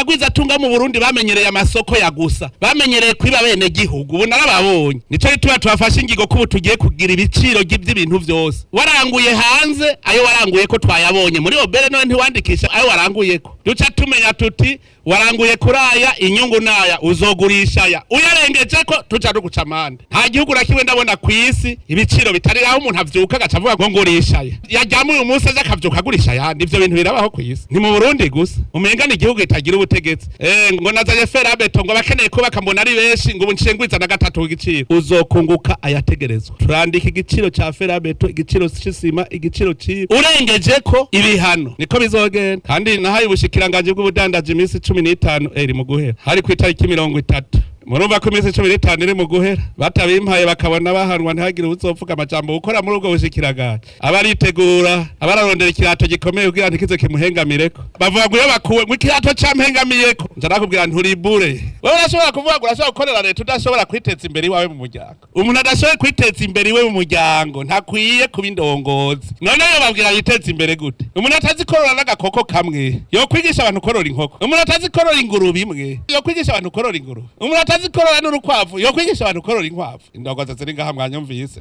Abagwizatunga mu Burundi bamenyereye amasoko ya gusa, bamenyereye kwiba bene gihugu. Ubu narababonye, nico gituma tubafashe ingingo ko ubu tugiye kugira ibiciro by'ibintu vyose. Waranguye hanze, ayo waranguye ko twayabonye muri OBR, none ntiwandikisha ayo waranguye ko duca tumenya tuti waranguye kuraya, inyungu naya, uzogurisha aya, uyarengeje ko tuca duguca amande. Nta gihugu na kimwe ndabona ku isi ibiciro bitari aho umuntu avyuka agaca avuga ngo ngurisha aya, yaryama uyu munsi aje akavyuka agurisha ayandi. Ivyo bintu birabaho ku isi, ni mu Burundi gusa. Umenga ni igihugu kitagira ubutegetsi. Ngo nazanye fer à béton, ngo abakeneye kubaka mbona ari benshi, ngo ubu nciye ngwiza na gatatu ku giciro. Uzokunguka ayategerezwa. Turandika igiciro ca fer à béton, igiciro c'isima, igiciro c'ibi, urengeje ko ibihano, niko bizogenda. Kandi nahaye ubushikiranganji bw'ubudandaji iminsi 15, iri mu guhera, hari ku itariki 30. Murumva ko iminsi 15 iri mu guhera, batabimpaye bakabona bahanwa, ntihagire uzovuga amajambo gukora muri ubwo bushikiranganje. Abaritegura, abararondera ikirato gikomeye kugira ntikize kimuhengamireko. Bavuga ngo iyo bakuwe ngo ikirato campengamiyeko, nja nakubwira nturibure. Wewe urashobora kuvuga ngo urashobora gukorera leta, udashobora kwiteza imbere iwawe mu muryango. Umuntu adashoboye kwiteza imbere iwe mu muryango ntakwiye kuba indongozi. None yo babwira yiteza imbere gute? Umuntu atazi korora n'agakoko kamwe yo kwigisha abantu korora inkoko? Umuntu atazi korora ingurube imwe yo kwigisha abantu korora ingurube? Umuntu atazi korora n'urukwavu yo kwigisha abantu korora inkwavu? Indongozi ziri ngaha, mwanyumvise.